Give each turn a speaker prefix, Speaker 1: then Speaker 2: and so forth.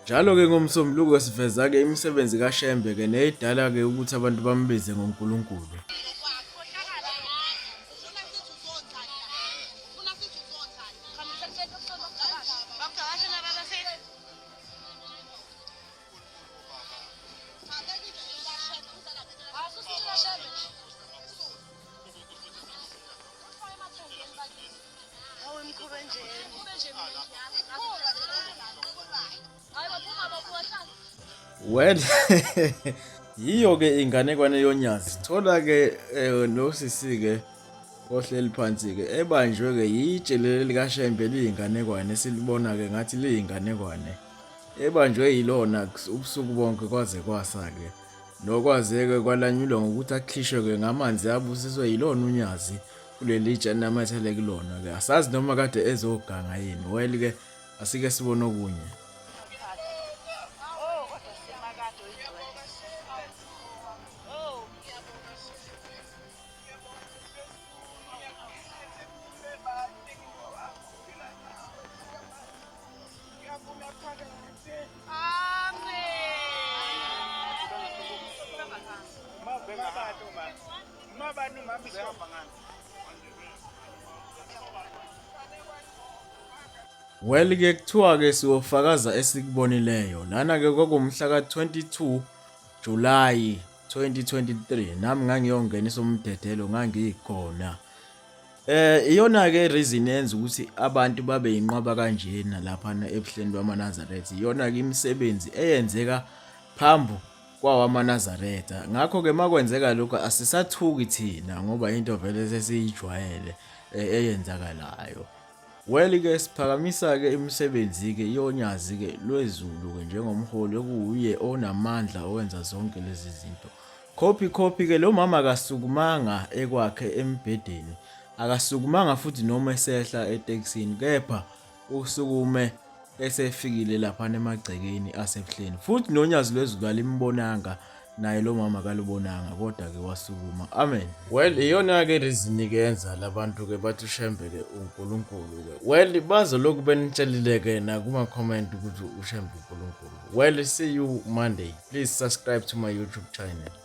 Speaker 1: Njalo-ke ngoMsombuluko siveza-ke imisebenzi kaShembe-ke neyidala-ke ukuthi abantu bambize ngoNkulunkulu. Well, yiyo-ke inganekwane yonyazi. Thola-ke eh, nosisi-ke ohleli phansi-ke ebanjwe-ke yitshe leli likaShembe liyinganekwane esilibona-ke ngathi liyinganekwane. Ebanjwe yilona ubusuku bonke kwaze kwasa-ke. Nokwazeke kwalanyulwa ngokuthi akhishwe-ke ngamanzi abusiswe yilona unyazi kuleli tshe anamathele kulona-ke. Asazi noma kade ezoganga yini. Well-ke asike sibone okunye. Well ke kuthiwa ke siyofakaza esikubonileyo lana ke kwakumhla ka-22 July 2023 nami ngangiyongenisa umdedelo ngangikhona. Eh iyona ke reason yenza ukuthi abantu babe yinqwaba kanjena lapha ebuhleni bamaNazaretha iyona ke imisebenzi eyenzeka phambi kwawamaNazaretha ngakho ke makwenzeka lokho asisathuki thina ngoba into vele sesiyijwayele eh, eyenzakalayo. Well ke siphakamisa ke imisebenzi ke yonyazi ke lwezulu ke njengomholi okuwuye onamandla owenza zonke lezi zinto. Copy copy ke lo mama akasukumanga ekwakhe embhedeni akasukumanga futhi noma esehla etekisini kepha usukume esefikile laphana emagcekeni asebuhleni futhi nonyazi lwezulu alimbonanga naye lo mama kalubonanga kodwa ke wasukuma amen. Well iyona ke reason ke yenza labantu ke bathi uShembe ke uNkulunkulu ke well bazolokhu benitshelile ke nakuma comment ukuthi uShembe uNkulunkulu. Well see you Monday, please subscribe to my YouTube channel.